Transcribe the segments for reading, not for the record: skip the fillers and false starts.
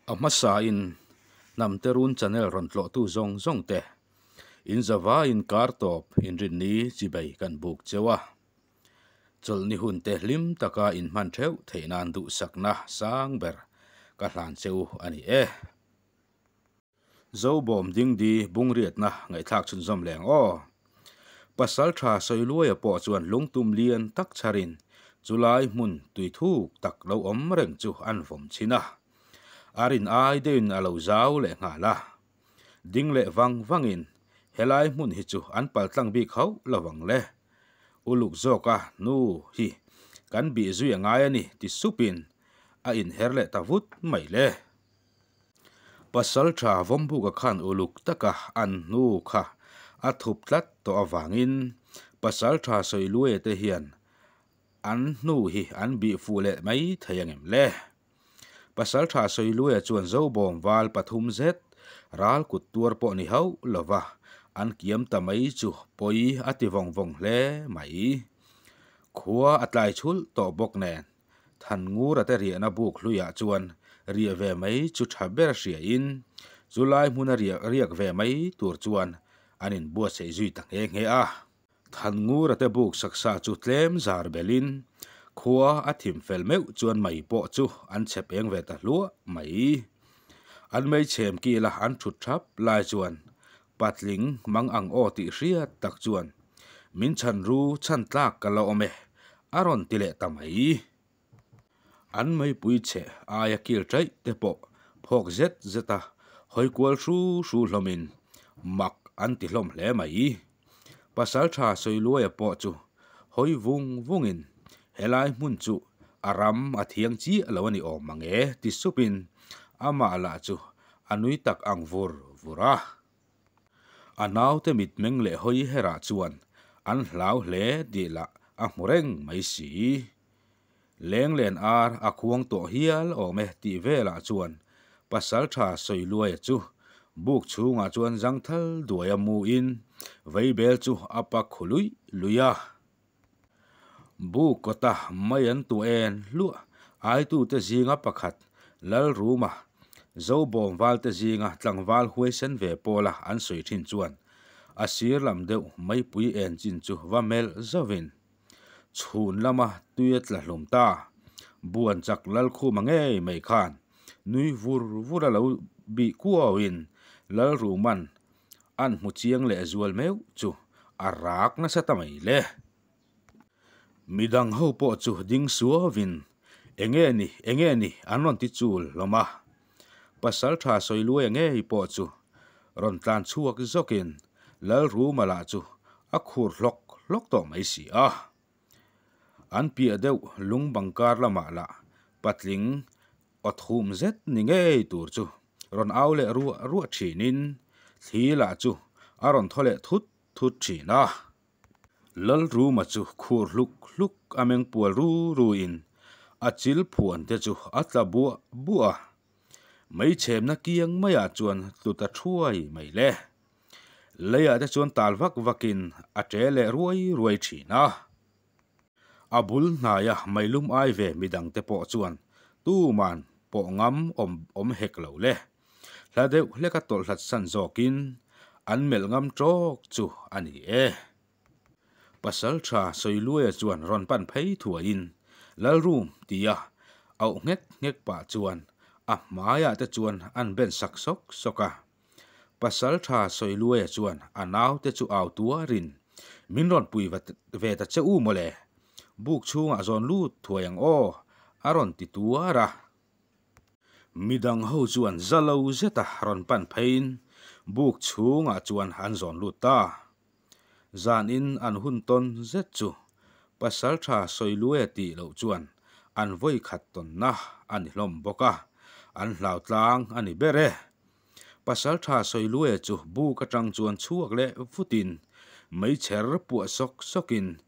A hmasain Hnamterun channel rawn tlawhtu zawng zawng te in zavaiin kar tawp inrinni chibei kan buk cheu a. Chawlhni hun te hlim taka inhman theuh theih nan duhsakna sang ber ka hlan cheu a ni e. Zobawm dingdi bungriatna ngaihthlak chhunzawm leng aw. Pasal tha Sawiluaia pawh chuan lungtum lian tak chharin chulai hmun tui thuk tak lo awm reng chu an vawm chhin a. A rin ai deuhin a lo zau leh nghal a. Ding leh vang vangin helai hmun hi chu an paltlang bik hauh lovang le. Uluk zawka nu hi kan bih zui a ngai a ni ti supin a inher leh ta vut mai le. Pasalṭha Vawmbuka khan uluk taka an hnu kha a thup tlat tawh avangin Pasalṭha Sawiluaia te hian an hnu hi an bih fuh leh mai thei angem le? Pasalṭha Sawiluaia chuan Zobawm val pathum zet ral kut tuar pawh ni hauh lova an kiam ta mai chu pawi a ti vawng vawng hle mai. Khua a tlai chhulh tawh bawk nen Thanngura te riahna buk hluiah chuan riah ve mai chu tha ber hriain chulai hmuna riah riak ve mai tur chuan an inbuatsaih zui ta nghe nghe a. Thanngura te buk saksa chu tlem zar belin khua a thim fel meuh chuan mai pawh chu an chhe peng ve ta hluah mai. An mei chhem kila an thut thap lai chuan patling mang ang aw tih hriat tak chuan min chhan ru chhan tlak ka la awm e a rawn ti leh ta mai. An meipui chhe aia kil chaih te pawh phawk zet zet a hawi kual hru hru hlawmin mak an ti hlawm hle mai. Pasaltha Sawiluaia pawh chu hawi vung vungin helai hmun chu a ram a thiang chiah lo a ni awm mang e ti supin amah lah chu a nui tak ang vur vur a. A naute mitmeng leh hawi herah chuan an hlau hle tih lah a hmu reng mai si. Lenglen ar a khuang tawh hial awm e tih velah chuan Pasaltha Sawiluaia chu buk chhungah chuan zangthal duaia muin veibel chu a pak khu luih luih a. Buk kawta mai an tu en hluah aitute zinga pakhat Lalruma Zobawm valte zinga tlangval huaisen ve pawla an sawi thin chuan a sir lam deuh meipui en chin chu va melh zauhin chhun lama tui a tla hlum ta. Buan chak Lalkhuma ngei mai khan nui vur vur a lo bih kuauin Lalruma'n An hmu chiang leh zual meuh chu a rak nasa ta mai le. Midang ho pawh chu ding suauvin Enge ni, enge ni an rawn ti chul hlawm a. Pasaltha Sawiluaia ngei pawh chu rawn tlan chhuak zawkin Lalruma lah chu a khur hlawk hlawk tawh mai si a. An piah deuh lung bangkar lamah lah patling Aw thum zet ni ngei tur chu rawn au leh ruah ruah thinin thli lah chu a rawn thaw leh thut thut thin a. Lalruma chu khur hluk hluk a meng pual ru ruin a chil phuan te chu a tla buah buah a. Meichhemna kiang maiah chuan tlu ta thuai mai le. Leiah te chuan tal vak vakin a ṭe leh ruai ruai thin a. A bul hnaia meilum ai ve midangte pawh chuan tuman pawh ngam awm awm hek lo le. Hla deuh hleka tawlh hlat san zawkin an melh ngam tawk chu a ni e. Pasaltha Sawiluaia chuan rawn pan phei thuaiin Lalrum tia auh nghek nghek pah chuan a hmaiah te chuan an ben sak sawk sawk a. Pasaltha Sawiluaia chuan a naute chu au tuarin, Min rawn pui ve ta che u mawle, buk chhungah zawn lut thuai ang aw, a rawn ti tuar a. Midang ho chuan za lo zeta rawn pan pheiin buk chhungah chuan an zawn lut ta. Zanin an hun tawn zet chu Pasaltha Sawiluaia tih loh chuan an vawi khat tawnna a ni hlawm bawk a, an hlau tlang a ni ber e. Pasaltha Sawiluaia chu buk atang chuan chhuak leh vutin meichher puah sawk sawkin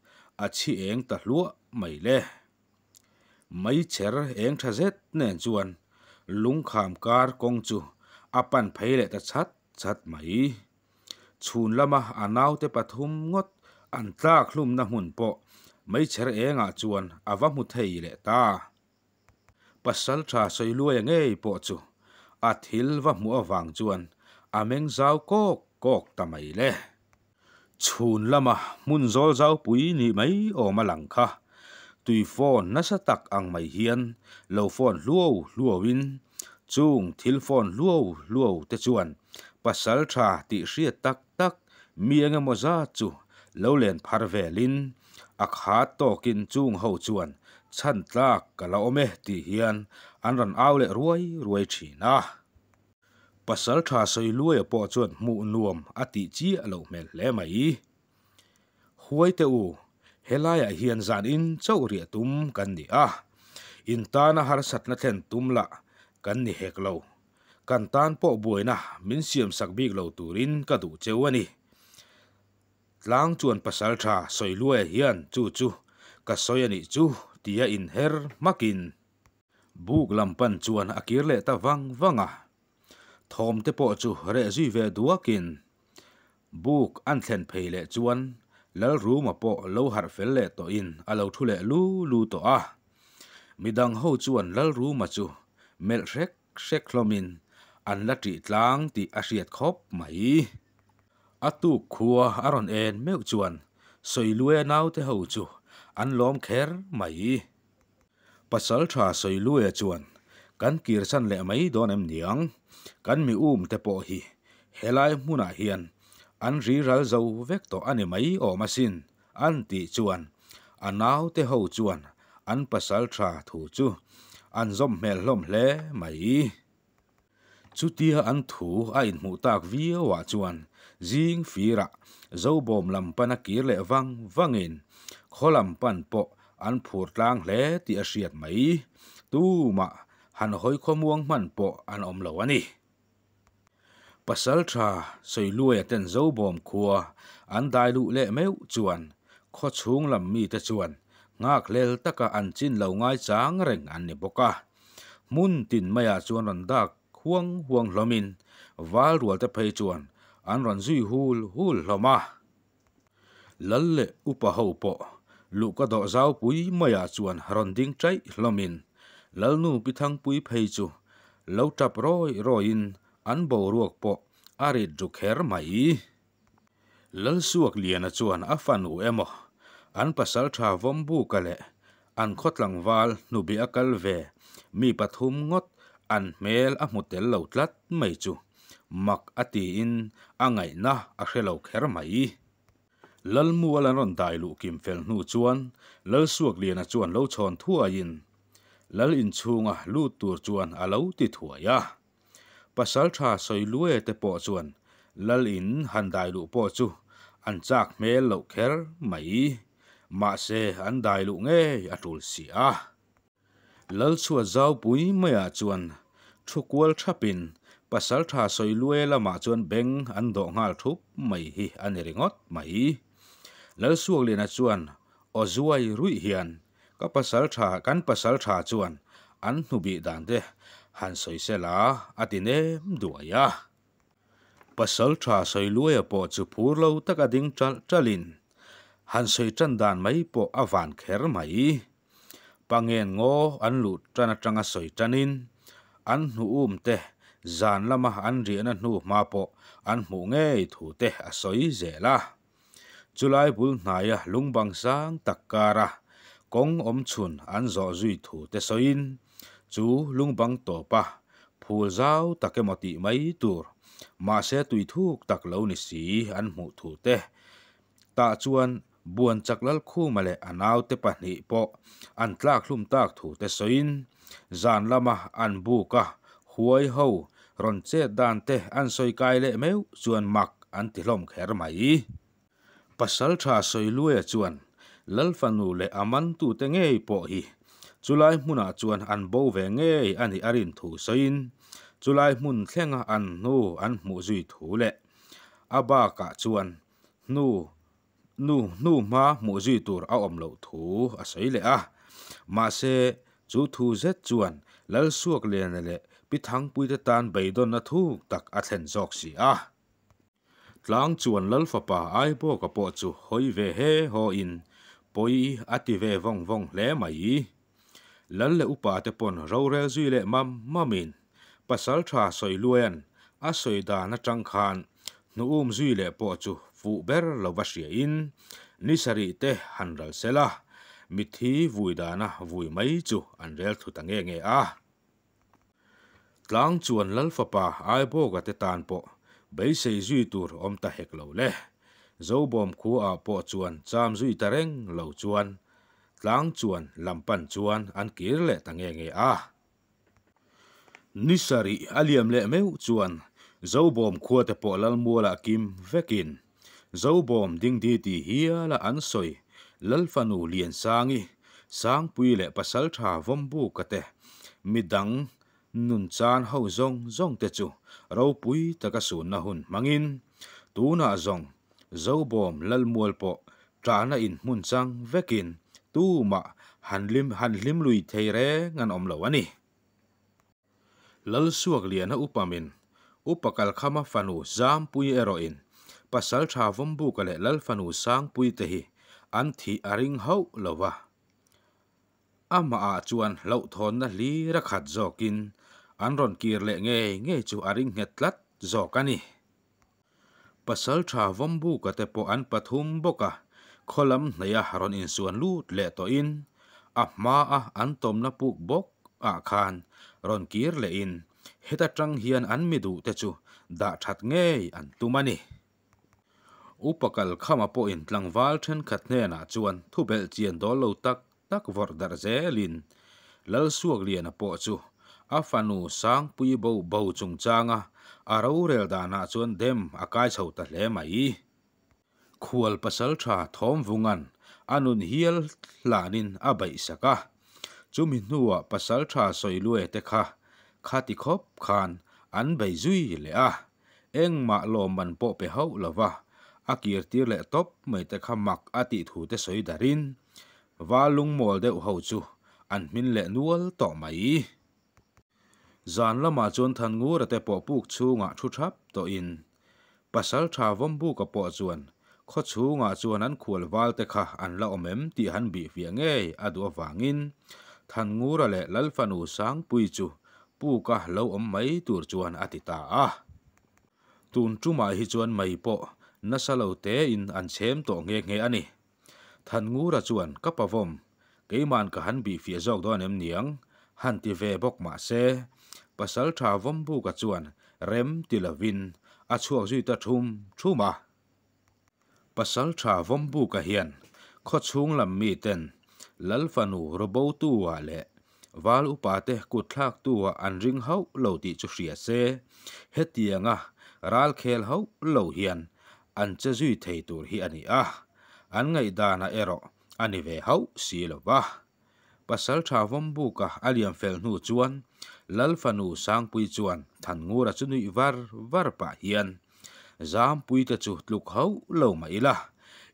a chhi eng ta hluah mai le. Meichher eng tha zet nen chuan lungkham kar kawng chu a pan phei leh ta chat chat mai. Chhun lama a naute pathum ngawt an tlak hlumna hmun pawh meichher engah chuan a va hmu thei leh ta. Pasaltha Sawiluaia ngei pawh chu A thil va hmuh avang chuan a meng zau kawk kawk ta mai le. Chhun lama hmun zawl zau pui nih mai awm a lang kha. Tui phone nasa tak ang mai hian lo phone hluau hluau in chung thil phone hluau hluau te chuan pasal tha tih hriat tak tak mi eng emaw zat chu lo len phar velin a khat tawkin chung ho chuan chhan tlak ka la awm e tih hian an rawn au leh ruai ruai thin a. Pasaltha Sawiluaia pawh chuan hmuh nuam a tih chiah loh hmel hle mai. Huai teh u, helaiah hian zan in chauh riah tum kan ni a, in tana harsatna thlen tum lah kan ni hek lo. Kan tan pawh buaina min siamsak bik lo turin ka duh cheu a ni. Tlang chuan pasaltha Sawiluaia hian chu chu ka sawi a nih chu tia inher hmakin Buk lam pan chuan a kir leh ta vang vang a, thawm te pawh chu reh zui ve duakin buk an thlen phei leh chuan Lalruma pawh lo harh fel leh tawhin a lo thu leh lu lu tawh a. Midang ho chuan Lalruma chu melh hrek hrek hlawmin an la ṭih tlang tih a hriat khawp mai. A tuk khua a rawn en meuh chuan Sawiluaia naute ho chu an lawm kher mai. Pasalṭha Sawiluaia chuan, Kan kirsan leh mai dawn em niang? Kan mi um te pawh hi helai hmunah hian an ri ral zo vek tawh a ni mai awm asin, an tih chuan a naute ho chuan an pasalṭha thu chu an zawm hmel hlawm hle mai. Chutia an thu a inhmuh tak viauah chuan zing firah Zobawm lam pana kir leh vang vangin khaw lam pan pawh an phur tlang hle tih a hriat mai. Tumah han hawi khawmuang hman pawh an awm lo a ni. Pasalṭha Sawiluaia ten Zobawm khua an dai luh leh meuh chuan khaw chhung lam mite chuan nghakhlel taka an chin lo ngaichang reng an ni bawk a. Hmun tin maiah chuan rawn dak huang huang hlawmin val rual te phei chuan an rawn zui hul hul hlawm a. Lal leh upa ho pawh luhka dawh zau pui maiah chuan rawn ding chaih hlawmin Lalnu Pi Thangpui phei chu lo tap rawi rawiin an boruak pawh a rit ru kher mai. Lalsuakliana chuan a fanu emaw, an pasaltha Vawmbuka leh an khaw tlangval hnubi a kal ve mi pathum ngawt an hmel a hmu tel lo tlat mai chu mak a tiin a ngaihna a hre lo kher mai. Lalmual an rawn dai luh kim fel hnu chuan Lalsuakliana chuan lo chhawn thuaiin Lal inchhunga lut tur chuan a lo ti thuai a. Pasalṭha Sawiluaia te pawh chuan Lal in han dai luh pawh chu an chak hmel loh kher mai. Mahse an dai luh ngei a tul si a. Lal chhuat zaupui maiah chuan thu kual thapin Pasalṭha Sawiluaia lamah chuan beng an dawh nghal thup mai hi a ni ringawt mai. Lal Suakliana chuan aw zuai ruih hian Ka pasalṭha, kan pasalṭha chuan an hnubih dan te han sawi sela a ti nem duai a. Pasalṭha Sawiluaia pawh chu phur lo taka ding ṭalh ṭalhin han sawi ṭan dan mai pawh a van kher mai. Pangen ngaw an luh ṭan aṭanga sawi ṭanin an hnuum te zan lama an riahna hnu hma pawh an hmuh ngei thu te a sawi zel a. Chulai bul hnaia lungbang sang tak kara kawng awm chhun an zawh zui thu te sawiin chu lungbang tawpa phul zau tak emaw tih mai tur mahse tui thuk tak lo ni si an hmuh thu te tah chuan Buanchak Lalkhuma leh a naute pahnih pawh an tlak hlum tak thu te sawiin zan lama an buka huai ho rawn chet dan te an sawi kai leh meuh chuan mak an ti hlawm kher mai. Pasaltha Sawiluaia chuan Lalfanu leh a mantute ngei pawh hi chulai hmunah chuan an bo ve ngei a nih a rin thu sawiin chulai hmun thlenga an hnu an hmuh zui thu leh a bakah chuan hnu Nu hnu hma hmuh zui tur a awm loh thu a sawi leh a. Mahse, chu thu zet chuan Lalsuakliana leh Pi Thangpuite tan beidawnna thuk tak a thlen zawk si a. Tlang chuan Lalfapa Aibawka pawh chu hawi ve he hawin pawi a ti ve vawng vawng hle mai. Lal leh upa te pawn rorel zui leh mam mamin. Pasalṭha Sawiluaia'n a sawi dan aṭang khan hnu um zui leh pawh chu fuh ber lova hriain ni sarih te han ral sel a, mitthi vui dana vui mai chu an rel thu ta nge nge a. Tlang chuan Lalfapa Aibawka te tan pawh beisei zui tur awm ta hek lo le. Zobawm khuaah pawh chuan cham zui ta reng lo chuan tlang chuan lam pan chuan an kir leh ta nge nge a. Ni sarih a liam leh meuh chuan Zobawm khuate pawh Lalmualah kim vekin Zobawm dingdi ti hiala an sawi Lalfanu Liansangi, Sangpui leh Pasaltha Vawmbuka te midang nun chan ho zawng zawng te chu ropui taka sunna hun hmangin tunah zawng Zobawm Lalmual pawh ṭahna in hmun chang vekin tumah han hlim han hlim lui thei reng an awm lo a ni. Lalsuakliana upamin Upa Kalkhama fanu Zampui erawhin Pasalṭha Vawmbuka leh Lalfanu Sangpui te hi an thih a ring hauh lo va. Amahah chuan hlauhthawnna hlir a khat zawkin an rawn kir leh ngei ngei chu a ring nghet tlat zawk a ni. Pasalṭha Vawmbuka te pawh an pathum bawk a, khaw lam hnaih a rawn insuan lut leh tawhin a hmaa an tawmna puk bawk ah khan rawn kir lehin heta tang hian an mi duh te chu dah that ngei an tum a ni. Upa Kalkhama pawhin tlangval thenkhat hnenah chuan thubelh chian dawl lo tak tak vawrh darh zelin Lalsuakliana pawh chu a fanu Sangpui bo bo chungchanga a rorel danah chuan dem a kai chho ta hle mai. Khual pasaltha Thawmvunga'n a nun hial hlanin a baihsak a, chumi hnuah pasaltha Sawiluaia te kha khati khawp khan an bei zui leh a. Engmah lawmman pawh pe hauh lova a kirtir leh tawp mai te kha mak a tih thu te sawi darin val lungmawl deuh ho chu an hmin leh nual tawh mai. Zan lamah chuan Thanngura te pawh puk chhungah thu thap tawhin Pasaltha Vawmbuka pawh chuan khaw chhungah chuan an khual val te kha an la awm em tih han bihfiah ngei a duh avangin Thanngura leh Lalfanu Sangpui chu Puka lo awm mai tur chuan a ti ta a. Tun tumah hi chuan mei pawh nasa lo tein an chhem tawh nghe nghe a ni. Thanngura chuan ka pavawm, keiman ka han bihfiah zawk dawn em niang, han ti ve bawk mah se, Pasaltha Vawmbuka chuan rem ti lovin a chhuak zui ta thum thum a. Pasaltha Vawmbuka hian khawchhung lam miten Lalfanu Robotu-ah leh Val upate kutthlaktu-ah an ring hauh lo tih chu hria se, hetianga ralkhel hauh lo hian an che zui thei tur hi a ni a, an ngaihdanah erawh a ni ve hauh si lo va. Pasaltha Vawmbuka a liam fel hnu chuan Lalfanu Sangpui chuan Thanngura chu nuih var var pah hian, Zampuite chu tluk hauh lo mah ila,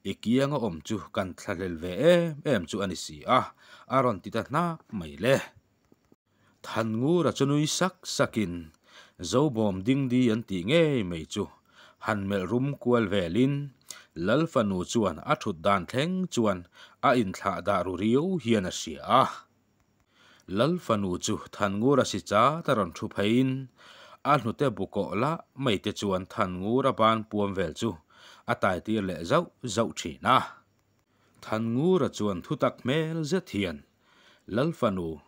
i kianga awm chu kan thlahlel ve em em chu a ni si a, a rawn ti ta hnap mai le. Thanngura chu nui sak sakin Zobawm dingdi an tih ngei mai chu han melh rum kual velin Lalfanu chuan a thut dan thleng chuan a inthlah dah ru riau hian a hria a. Lalfanu chu Thanngura si chat a rawn thu pheiin a hnute bu kawh lah mai te chuan Thanngura ban puam vel chu a taitir leh zauh zauh thin a. Thanngura chuan thutak hmel zet hian, Lalfanu,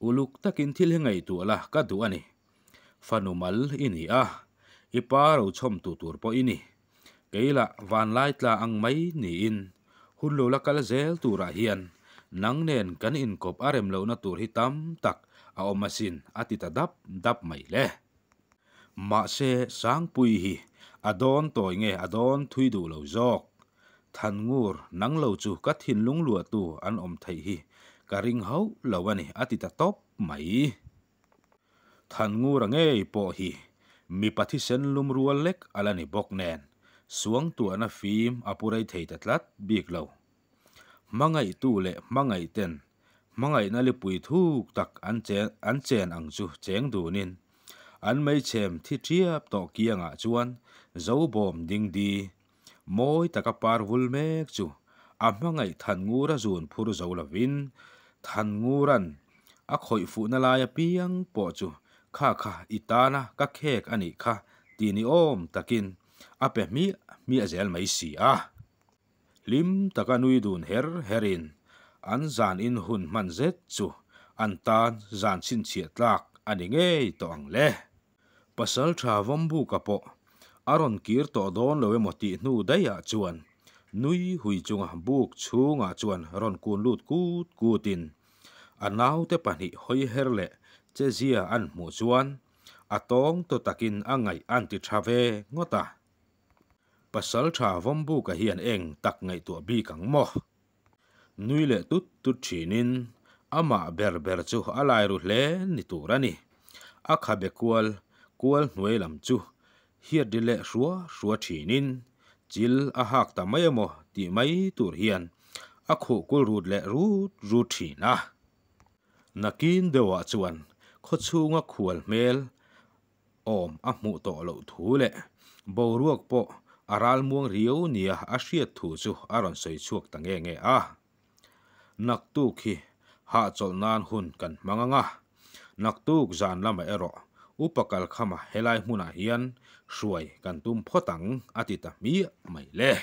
uluk takin thil hi ngaihtuah la ka duh a ni. Fanu mal i ni a, i pa ro chhawmtu tur pawh i ni. Kei lah vanlai tla ang mai niin hun lo la kal zel turah hian nang nen kan inkawp a rem lohna tur hi tam tak a awm asin a ti ta dap dap mai le. Mahse Sangpui hi a dawn tawi nge a dawn thui duh lo zawk. Thangur, nang lo chu ka thinlung luahtu an awm theih hi ka ring hauh lo a ni a ti ta tawp mai. Thanngura ngei pawh hi mipa thisen lum rual lek a la ni bawk nen suangtuahna fim a pu rei thei ta tlat bik lo. Hmangaihtu leh hmangaihten hmangaihna lipui thuk tak an an chen ang chu cheng dunin an meichhem thi ṭhiap tawh kiangah chuan Zobawm dingdi Mawi taka par vul mek chu a hmangaih Thanngura zun phur zo lovin Thanngura'n a khawih fuhna lai apiang pawh chu Kha kha i tana ka khek a nih kha ti ni awm takin a pe hmiah hmiah zel mai si a. Hlim taka nui dun her herin an zan in hun hman zet chu an tan zan chhinchhiah tlak a ni ngei tawh ang le. Pasalṭha Vawmbuka pawh a rawn kir tawh dawn lo emaw tih hnu daihah chuan nui hui chunga buk chhungah chuan rawn kun lut kut kutin a naute pahnih hawi her leh chezia an hmuh chuan a tawng taw takin a ngaih an ti tha ve ngawt a. Pasalṭha Vawmbuka hian eng tak ngaihtuah bik ang maw? Nui leh tut tut thinin amah ber ber chu a lai ru hle ni tur a ni. A khabe kual kual hnuai lam chu hiat ri leh hrua hrua thinin chil a hak ta mai emaw tih mai tur hian a khuh kul rut leh rut rut thin a. Nakin deuhah chuan khawchhunga khual hmel awm a hmuh tawh loh thu leh boruak pawh a ralmuang riau nia a hriat thu chu a rawn sawi chhuak ta nge nge a. Naktuk hi hahchawlh nan hun kan hmang ang a, naktuk zan lamah erawh Upa Kalkhama helai hmunah hian hruai kan tum phawt ang a ti ta hmiah mai le.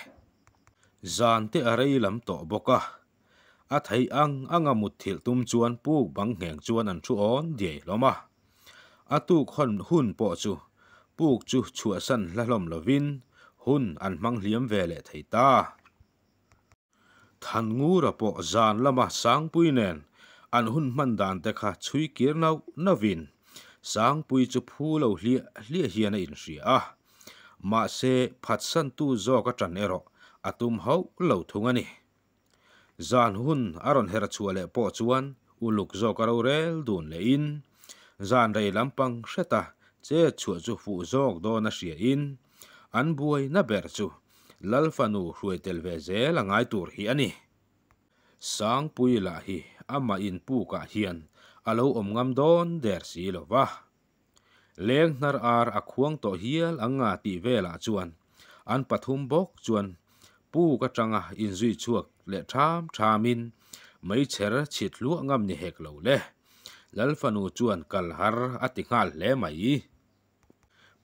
Zan te a rei lam tawh bawk a, A theih ang anga mutthilh tum chuan puk bang ngheng chuan an thu awn diai hlawm a. A tuk hawn hun pawh chu puk chu chhuahsan hla hlawm lovin hun an hmang hliam ve leh thei ta. Thanngura pawh zan lama Sangpui nen an hun hman dan te kha chhui kir nauh nauhin Sangpui chu phu lo hliah hliah hian a inhria a. Mahse phatsantu zawk a ṭan erawh a tum hauh lo thung a ni. Zan hun a rawn her chhuah leh pawh chuan uluk zawk a rorel dun lehin zan rei lampang hreta chet chhuah chu fuh zawk dawn a hriain an buaina ber chu Lal fanu hruai tel ve zel a ngai tur hi a ni. Sangpui lah hi amah inpukah hian a lo awm ngam dawn der si lo va. Leng hnar ar a khuang tawh hial ang nga tih velah chuan an pathum bawk chuan puk atanga inzui chhuak leh tham thamin meichher chhit hluah ngam ni hek lo le. Lal fanu chuan kal har a ti nghal hle mai.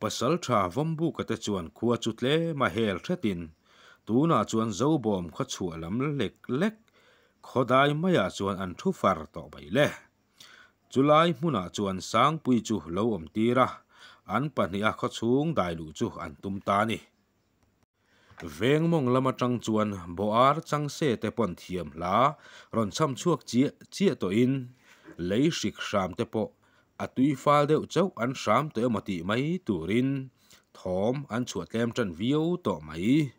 Pasaltha Vawmbuka te chuan khua chu tlem a hel hretin tunah chuan Zobawm khaw chhuah lam lek lek khawdai maiah chuan an thu far tawh mai le. Chulai hmunah chuan Sangpui chu lo awm tir a, an pahniha khawchhung dai luh chu an tum ta a ni. Veng mawng lam atang chuan Boar Changse te pawn thiam hla rawn chham chhuak chiah chiah tawhin lei hrik hram te pawh a tui fal deuh chauh an hram tawh emaw tih mai turin thawm an chhuah tlem tan viau tawh mai.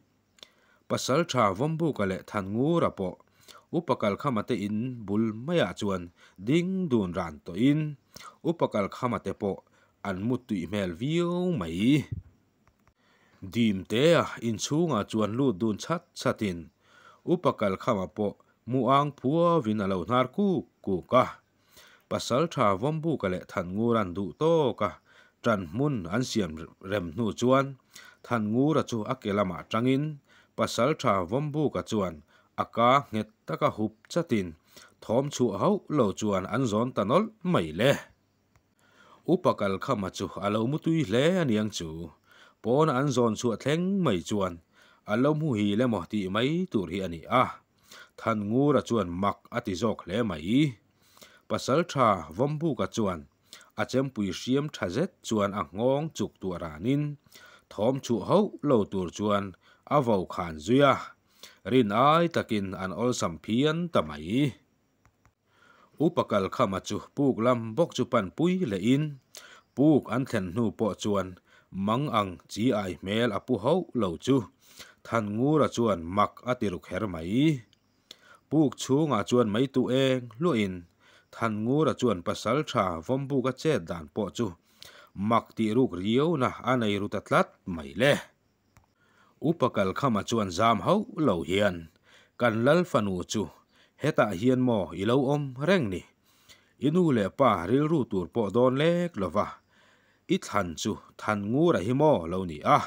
Pasalṭha Vawmbuka leh Thanngura pawh Upa Kalkhama te in bul maiah chuan ding dun ran tawhin Upa Kalkhama te pawh an mut tuih hmel viau mai. Dimtea inchhungah chuan lut dun chhat chhatin Upa Kalkhama pawh mu ang phuauin a lo hnar kuk kuk a. Pasalṭha Vawmbuka leh Thanngura'n duh tawka ṭan hmun an siam rem hnu chuan Thanngura chu a ke lamah ṭangin Pasalṭha Vawmbuka chuan a ka nghet taka hup chatin thawm chhuah hauh lo chuan an zawn ta nawlh mai le. Upa Kalkhama chu a lo mutui hle a niang chu. Pawna an zawn chhuah thleng mai chuan a lo hmuhil emaw tih mai tur hi a ni a. Thanngura chuan mak a ti zawk hle mai. Pasalṭha Vawmbuka chuan a chempui hriam ṭha zet chuan a nghawng chuk tuah ranin thawm chhuah hauh lo tur chuan a vo khan zui a, rin ai takin an awlsam phian ta mai. Upa Kalkhama chu puk lam bawk chu pan pui lehin puk an thlen hnu pawh chuan mang ang chi ai hmel a pu hauh lo chu Thanngura chuan mak a ti ru kher mai. Puk chhungah chuan mei tu eng hluahin Thanngura chuan pasaltha Vawmbuka chet dan pawh chu mak tih ruk riauna a nei ru ta tlat mai le. Upa Kalkhama chuan zam hauh lo hian, Kan Lal fanu chu hetah hian maw i lo awm reng ni? I nu leh pa rilru tur pawh dawn lek lova I thlan chu Thanngura hi maw lo ni a?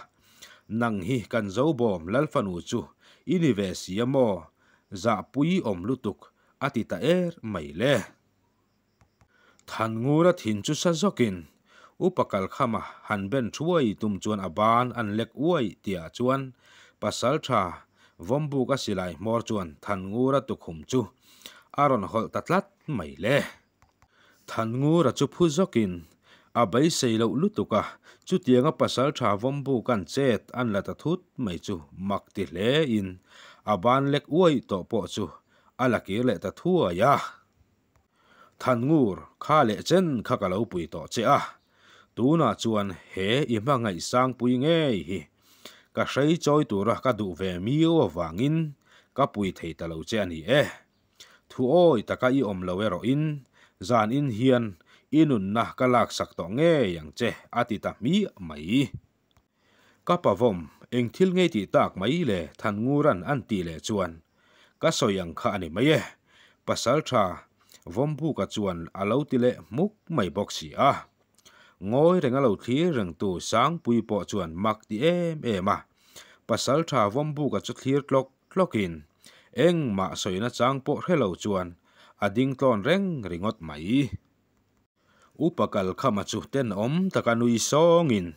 Nang hi kan Zobawm Lal fanu chu i ni ve si a maw? Zahpui awm lutuk a ti ta er mai le. Thanngura thin chu sa zawkin Upa Kalkhama han ben thuai tum chuan a ban an lek uai tihah chuan Pasaltha Vawmbuka silai hmawr chuan Thanngura tukhum chu a rawn hawlh ta tlat mai le. Thanngura chu phu zawkin a beisei loh lutuk a, chutianga Pasaltha Vawmbuka'n chet an la ta thut mai chu mak ti hlein a ban lek uai tawh pawh chu a la kir leh ta thuai a. Thangur, kha leh chen kha ka lo pui tawh che a, tunah chuan he i hmangaih sangpui ngei hi ka hrei chawi tura ka duh ve miau avangin ka pui thei ta lo che a ni e. Thu awi taka i awm lo erawhin zanin hian i nunna ka laksak tawh ngei ang che a ti ta hmiah mai. Ka pavawm, eng thil ngei tih tak mai le Thanngura'n an tih leh chuan ka sawi ang kha a ni mai e, Pasaltha Vawmbuka chuan a lo ti leh hmuk mai bawk si a. Ngawi reng a lo thlir rengtu Sangpui pawh chuan mak ti em em a, Pasaltha Vawmbuka chu thlir tlawk tlawkin engmah sawina chang pawh hre lo chuan a ding tlawn reng ringawt mai. Upa Kalkhama chu tenawm taka nui sawngin,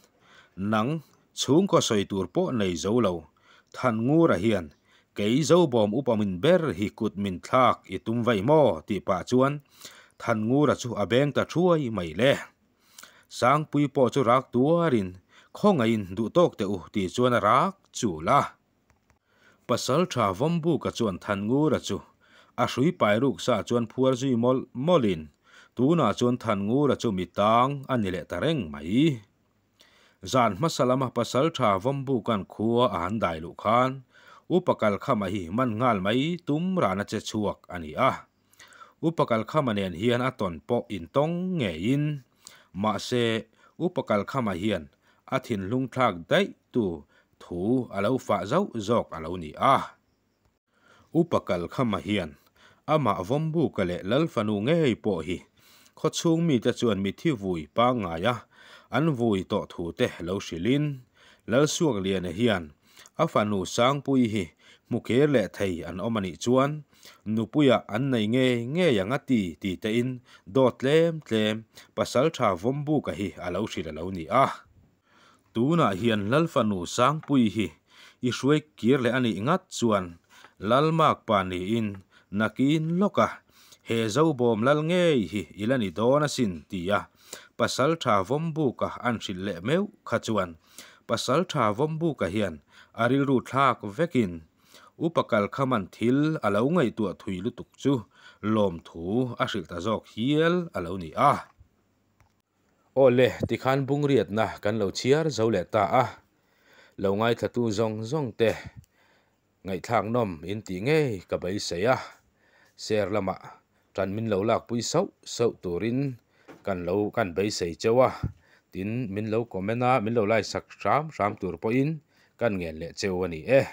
Nang, chhungkaw sawi tur pawh nei zo lo, Thanngura hian kei Zobawm upa min ber hi kut min thlak i tum vaih maw? tih pah chuan Thanngura chu a beng ta thuai mai le. Sangpui pawh chu rak tuarin, Khawngaihin duh tawk teh u tih chuan a rak chul a. Pasalṭha Vawmbuka chuan Thanngura chu a hrui pai ruk sa chuan phuar zui mawlh mawlhin tunah chuan Thanngura chu mi tang a ni leh ta reng mai. Zan hmasa lama Pasalṭha Vawmbuka'n khua a han dai luh khan Upa Kalkhama hi man nghal mai tum rana che chhuak a ni a. Upa Kalkhama nen hian a tawn pawh intawng ngeiin mahse Upa Kalkhama hian a thinlung thlak daih tu thu a lo fah zauh zawk a lo ni a. Upa Kalkhama hian amah Vawmbuka leh Lalfanu ngei pawh hi khawchhung mite chuan mithi vui pangngaia an vui tawh thute lo hrilhin Lalsuakliana hian A fanu Sangpuii hi hmu kir leh thei an awm a nih chuan nupuiah an nei ngei ngei ang a ti ti tein dawt tlem tlem Pasaltha Vawmbuka hi a lo hrilh a lo ni a. Tunah hian Lal fanu Sangpuii hi i hruai kir leh a nih ngat chuan Lalmakpa niin nakin lawka he Zobawm lal ngei hi i la ni dawn asin tia Pasaltha Vawmbuka an hrilh leh meuh kha chuan Pasaltha Vawmbuka hian a rilru thlak vekin Upa Kalkhaman thil a lo ngaihtuah thui lutuk chu lawmthu a hrilh ta zawk hial a lo ni a. Aw le, tikhan bungriatna kan lo chhiar zo leh ta a, lo ngaithlatu zawng zawng te Ngaihthlak nawm in tih ngei ka beisei a, share lamah tan min lo lakpui sauh sauh turin kan lo kan beisei cheu a, tin min lo comment a, min lo like sak hram hram tur pawhin kan ngen leh cheu a ni e.